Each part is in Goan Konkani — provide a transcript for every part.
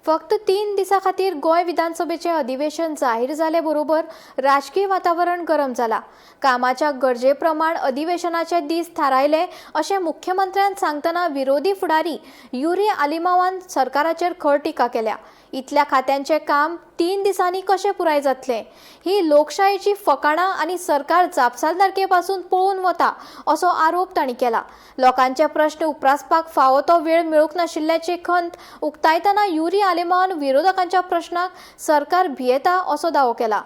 फक्त 3 दिसां खातीर गोंय विधानसभेचें अधिवेशन जाहीर जाले बरोबर राजकीय वातावरण गरम जाला. कामाच्या गरजे प्रमाण अधिवेशनाचे दीस थारायले अशें मुख्यमंत्र्यान सांगतना विरोधी फुडारी युरी आलिमावान सरकाराचेर खर टिका केल्या. इतल्या खात्यांचें काम 3 दिसांनी कशें पुराय जातलें? ही लोकशायेची फकाणां आनी सरकार जापसालदारके पासून पळून वता असो आरोप तांणी केला. लोकांचे प्रश्न उप्रासपाक फावो तो वेळ मेळूंक नाशिल्ल्याची खंत उक्तायतना युरी आलेमावान विरोधकांच्या प्रश्नाक सरकार भियेता असो दावो केला.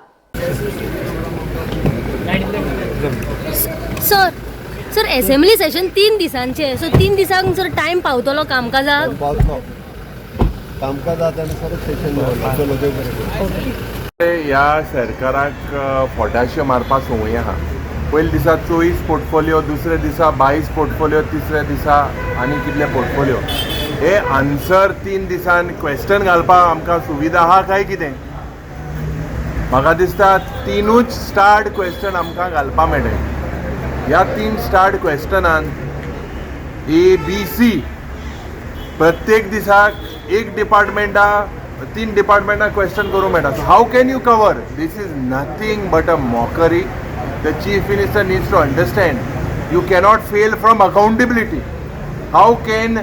सर, सर, एसेंब्ली सेशन 3 दिसांचे, सो 3 दिसांक सर टायम पावतलो कामकाजाक? पावतलो कामकाजात आनी परत सेशन दवरला. चलो, देव बरें करूं. ह्या सरकाराक फोटाश्यो मारपा संवय आहा. पयल्या दिसा 24 पोर्टफोलियो, दुसऱ्या दिसा 22 पोर्टफोलियो, तिसऱ्या दिसा आनी कितले पोर्टफोलियो. हे आन्सर 3 दिसान क्वेश्चन घालपाक आमकां सुविधा आहा काय कितें? म्हाका दिसता तिनूच स्टार्ड क्वेश्चन आमकां घालपा मेळटले. ह्या 3 स्टार्ड क्वेश्चनान ए बी सी, प्रत्येक दिसाक एक डिपार्टमेंटा, 3 डिपार्टमेंटां क्वेश्चन करूंक मेळटा. So how can you cover? This is nothing but a mockery. The chief minister needs to understand you cannot fail from accountability. How can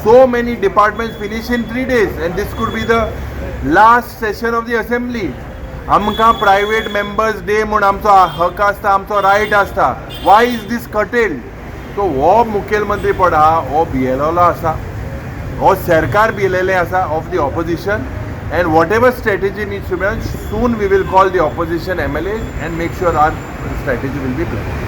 so many departments finish in 3 days? And this could be the last session of the assembly. आमकां प्रायवेट मेंबर्स डे म्हूण आमचो हक आसता, आमचो रायट आसता. Why is this curtailed? So हो मुखेलमंत्री पड आहा, हो भियेलोलो आसा, हो सरकार भियेलेलें आसा of the opposition, and whatever strategy needs to be, soon we will call the opposition MLA and make sure our strategy will be plan.